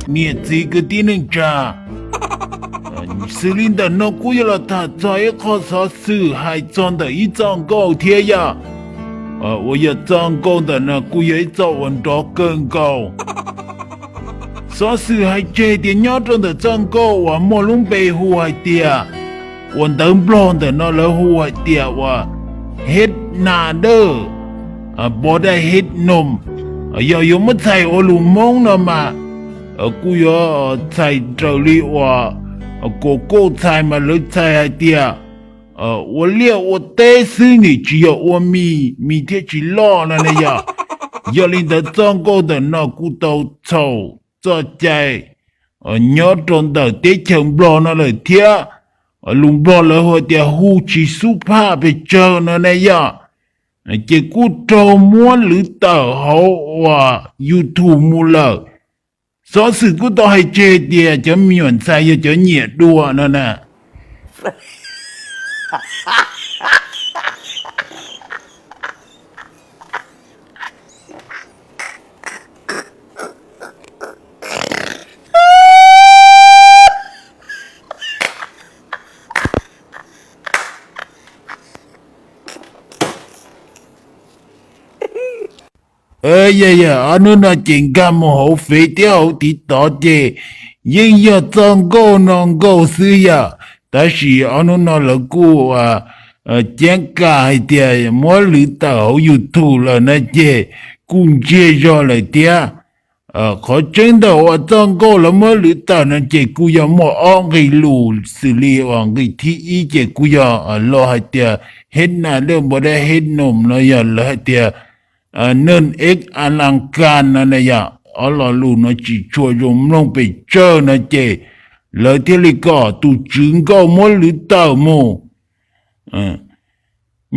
Niam txiv kwv tij neej tsa, xws li ntawm no kuj yuav los tham txog ib qho xov xwm hais txog ntawm ib txoj nkauj thiab yom. Uas yog txoj nkauj ntawm no kuj yog ib txoj uas nrov kawg nkaus. Xov xwm hais tseg tias nyob rau ntawm txoj nkauj uas muaj lub npe hu hais tias, uas ntawv Nplog ntawm no lawv hu hais tias uas het na dawj, npo daj het nom. Yog yuav muab txhais ua lus Hmoob no mas kuj yuav txhais raws li uas kuv kuj txhais mas lawv txhais hais tias ua liaj ua teb xwb nim tsis yog ua mis, mis thiaj tsis loj no ne yom. Yog li ntawd txoj nkauj ntawm no kuj tau txhaum txoj cai nyob rau ntawm teb chaws Nplog no lawm thiab. Lus Nplog lawv hu tias hu tsis xub phaj pes tsawg no ne yom. Ces kuj raug muab lwv tawm hauv uas YouTube mus lawm. Xov xwm kuj tau hais tseg tias cov me nyuam ntxhais yog cov nyiam dua no na. Yog yog ob hnub no ces nkag mus hauv fev thiab hauv tiv tod ces yeej yog txoj nkauj no nkaus xwb yom. Tab sis ob hnub no lawv kuj ceeb kam hais tias muab lwv tawm hauv YouTube lawm na ces kuj ntsiag zog lawm thiab. Qhov tseeb ntawm uas txoj nkauj lawv muab lwv tawm no ces kuj yog muaj ob nqe lus xws li uas nqe thib ib ces kuj yog lo hais tias het na dawj npo daj het nom no yog lawv hais tias nws ev a las kas no na yom. Ob lo lus no tsis tshua zoo mloog pes tsawg no ces lawv thiaj li kom tus tswv nkauj muab lwv tawm mus.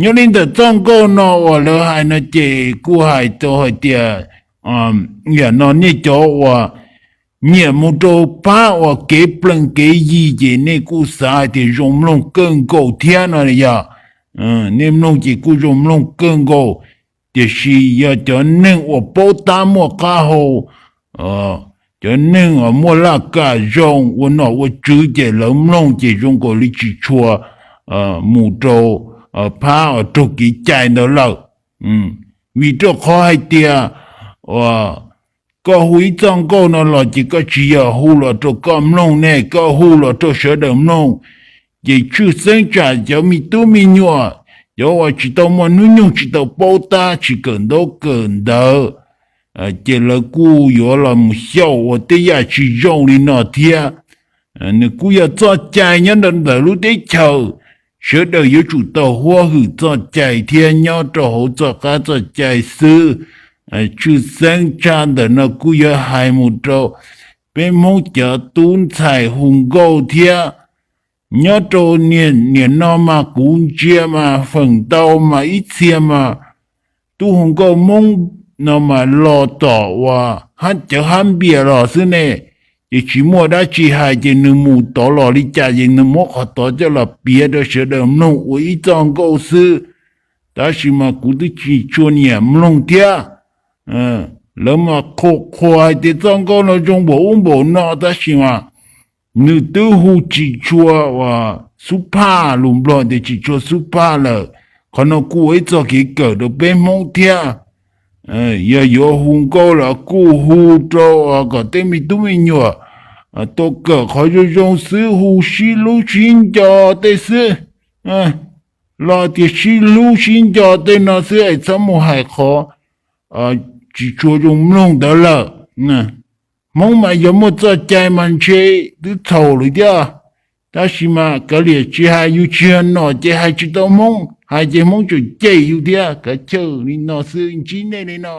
Nyob li ntawm txoj nkauj no uas lawv hais no ces kuj hais tau hais tias, yam no nej cov uas nyiam mus rau phab uas kev plees kev yi ces nej kuj xav hais tias zoo mloog kawg nkaus thiab no yog. Nej mloog ces kuj zoo mloog kawg nkaus, tiam sis yog cov neeg uas paub tab muaj qab hau, cov neeg uas muaj laj kam zoo ua nom ua tswv ces lawv mloog ces zoo nkaus li tsis tshua mus rau phab uas raug kev cai ntawd lawm. Vim rau qhov hais tias koj hu ib txoj nkauj no los ces koj tsis yog hu los rau koj mloog ne, koj hu los rau sawv daws mloog. Ces tshwj xeeb tsam cov me tub me nyuam, cov uas tsis tau muaj hnub nyoog tsis tau paub tab tsis kawm ntaub kawm ntawv, ces lawv kuj yuav los mus xyaum ua tej yam tsis zoo li no thiab. Nws kuj yog txoj cai nyob ntawm lub teb chaws, sawv daws yuav tsum tau huab hwm txoj cai thiab nyob rau hauv txoj qab txoj cai xwb. Tshwj xeeb tshaj ntawm no kuj yuav hais mus rau peb Hmoob cov tub ntxhais hu nkauj thiab. Nyob rau niam no mas kuv ntsia mas feem ntau mas ib txhia mas tub hu nkauj Hmoob no mas los tom uas hab cawv hab npias los xwb ne. Ces tsis muaj dab tsi hais ces nws mus tod los li cas ces nws muab qhov tod coj los piav rau sawv daws mloog ua ib txoj nkauj xwb. Tab sis mas kuv twb tsis tshua nyiam mloog thiab. Lawv mas qhuas qhuas hais tias txoj nkauj no zoo npaum ub npaum no tab sis mas nws twb hu tsis tshua uas xub phaj, lus Nplog tias tsis tshua xub phaj lawm. Qhov no kuj ua ib txoj kev kawm rau peb Hmoob thiab. Yog yuav hu nkauj los kuj hu rau kom tej me tub me nyuam tau kawm qhov zoo zoo xwb, hu sib hlub sib nco tej xwb. Los tias sib hlub sib nco tej no xwb es txhob mus hais qhov tsis tshua zoo mloog ntawd lawm. Hmoob mas yog muaj txoj cai mas ntshe twb txhaum lawm thiab. Tab sis mas kav liam tsis hais, yus tsis yog nom ces hais tsis tau Hmoob, hais ces Hmoob tseem cem yus thiab. Kav chawj li no xwb, ntsib nej li no.